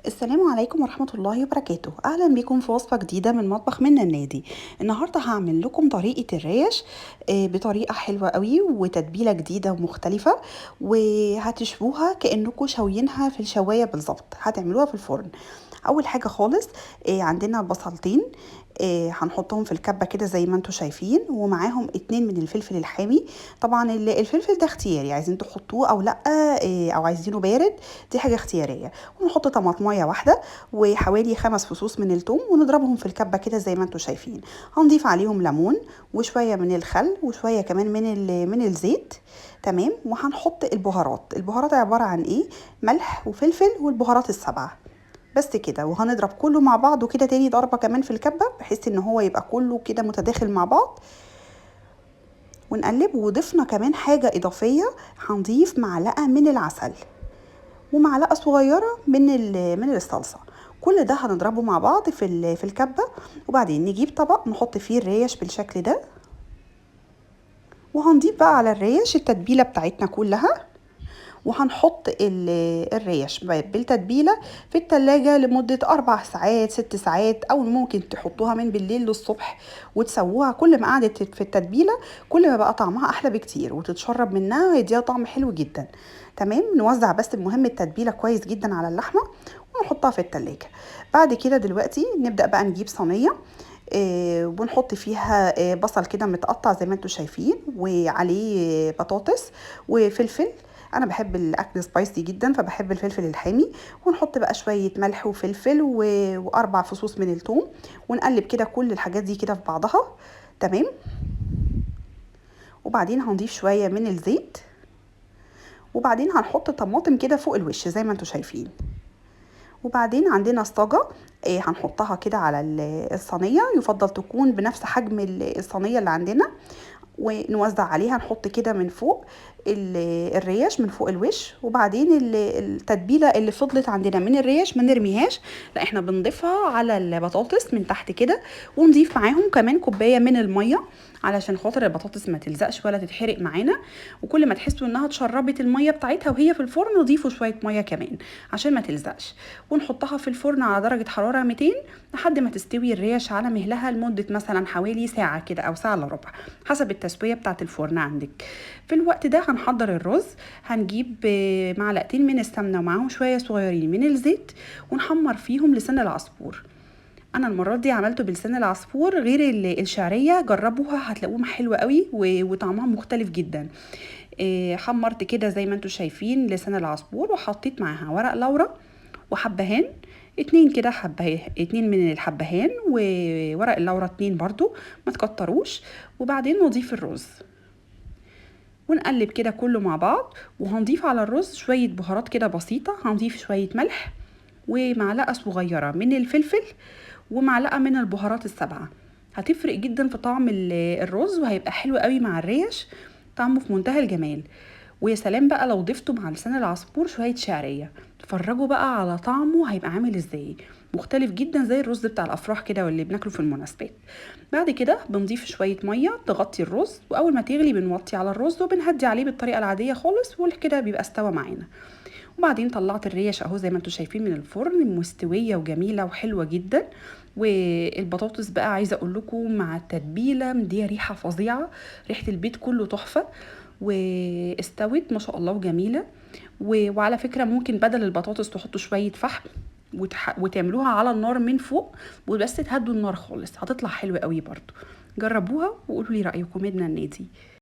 السلام عليكم ورحمة الله وبركاته. أهلا بكم في وصفة جديدة من مطبخ منا النادي. النهاردة هعمل لكم طريقة الريش بطريقة حلوة قوي وتتبيلة جديدة ومختلفة، وهتشووها كأنكم شاويينها في الشواية بالظبط، هتعملوها في الفرن. أول حاجة خالص عندنا بصلتين، هنحطهم في الكبة كده زي ما انتم شايفين، ومعاهم 2 من الفلفل الحامي. طبعا الفلفل ده اختياري، عايزين تحطوه او لا، او عايزينه بارد، دي حاجة اختيارية. ونحط طماطمايه واحدة وحوالي 5 فصوص من الثوم، ونضربهم في الكبة كده زي ما انتم شايفين. هنضيف عليهم ليمون وشوية من الخل وشوية كمان من الزيت، تمام. وهنحط البهارات. البهارات عبارة عن ايه؟ ملح وفلفل والبهارات ال7 بس كده. وهنضرب كله مع بعضه كده تاني ضربة كمان في الكبة، بحيث ان هو يبقى كله كده متداخل مع بعض، ونقلب. وضفنا كمان حاجة إضافية، هنضيف معلقة من العسل ومعلقة صغيرة من الصلصة. كل ده هنضربه مع بعض في الكبة. وبعدين نجيب طبق نحط فيه الريش بالشكل ده، وهنضيف بقى على الريش التتبيلة بتاعتنا كلها، وهنحط الريش بالتتبيلة في التلاجة لمدة 4 ساعات 6 ساعات، أو ممكن تحطوها من بالليل للصبح وتسووها. كل ما قعدت في التتبيلة كل ما بقى طعمها أحلى بكتير، وتتشرب منها ويديها طعم حلو جدا، تمام. نوزع بس المهم التتبيلة كويس جدا على اللحمة ونحطها في التلاجة. بعد كده دلوقتي نبدأ بقى نجيب صينية، ونحط فيها بصل كده متقطع زي ما انتم شايفين، وعليه بطاطس وفلفل. انا بحب الاكل سبايسي جدا فبحب الفلفل الحامي. ونحط بقى شوية ملح وفلفل و4 فصوص من الثوم، ونقلب كده كل الحاجات دي كده في بعضها، تمام. وبعدين هنضيف شوية من الزيت، وبعدين هنحط طماطم كده فوق الوش زي ما انتم شايفين. وبعدين عندنا الصاجه، هنحطها كده على الصينية، يفضل تكون بنفس حجم الصينية اللي عندنا، ونوزع عليها. نحط كده من فوق الريش من فوق الوش، وبعدين التتبيله اللي فضلت عندنا من الريش ما نرميهاش، لا احنا بنضيفها على البطاطس من تحت كده، ونضيف معاهم كمان كوباية من المية علشان خاطر البطاطس ما تلزقش ولا تتحرق معانا. وكل ما تحسوا انها اتشربت المية بتاعتها وهي في الفرن ضيفوا شوية مية كمان عشان ما تلزقش. ونحطها في الفرن على درجه حرارة 200 لحد ما تستوي الريش على مهلها لمدة مثلا حوالي ساعة كده او ساعة الا ربع حسب التسوية بتاعه الفرن عندك. في الوقت ده هنحضر الرز. هنجيب معلقتين من السمنة ومعاهم شوية صغيرين من الزيت، ونحمر فيهم لسان العصفور. انا المرة دي عملته بلسان العصفور غير الشعرية، جربوها هتلاقوه حلو قوي وطعمها مختلف جدا. حمرت كده زي ما انتم شايفين لسان العصفور، وحطيت معاها ورق لورا وحبهان 2 كده، حبهان 2 من الحبهان وورق اللورا 2 برضو، ما تكتروش. وبعدين نضيف الرز ونقلب كده كله مع بعض. وهنضيف على الرز شوية بهارات كده بسيطة، هنضيف شوية ملح ومعلقة صغيرة من الفلفل ومعلقة من البهارات ال7. هتفرق جدا في طعم الرز وهيبقى حلو قوي مع الريش، طعمه في منتهى الجمال. ويا سلام بقى لو ضفتوا مع لسان العصفور شوية شعرية، اتفرجوا بقى على طعمه هيبقى عامل ازاي، مختلف جدا زي الرز بتاع الافراح كده واللي بناكله في المناسبات. بعد كده بنضيف شوية مية تغطي الرز، واول ما تغلي بنوطي على الرز وبنهدي عليه بالطريقة العادية خالص، وكده بيبقى استوى معانا. وبعدين طلعت الريش اهو زي ما انتم شايفين من الفرن، مستوية وجميلة وحلوه جدا. والبطاطس بقى عايزه اقول لكم مع التتبيله مديه ريحه فظيعة، ريحه البيت كله تحفة، واستوت ما شاء الله وجميلة. وعلى فكرة ممكن بدل البطاطس تحطوا شوية فحم وتعملوها على النار من فوق، وبس تهدوا النار خالص، هتطلع حلوة قوي برضو. جربوها وقولوا لي رايكم. منا النادي.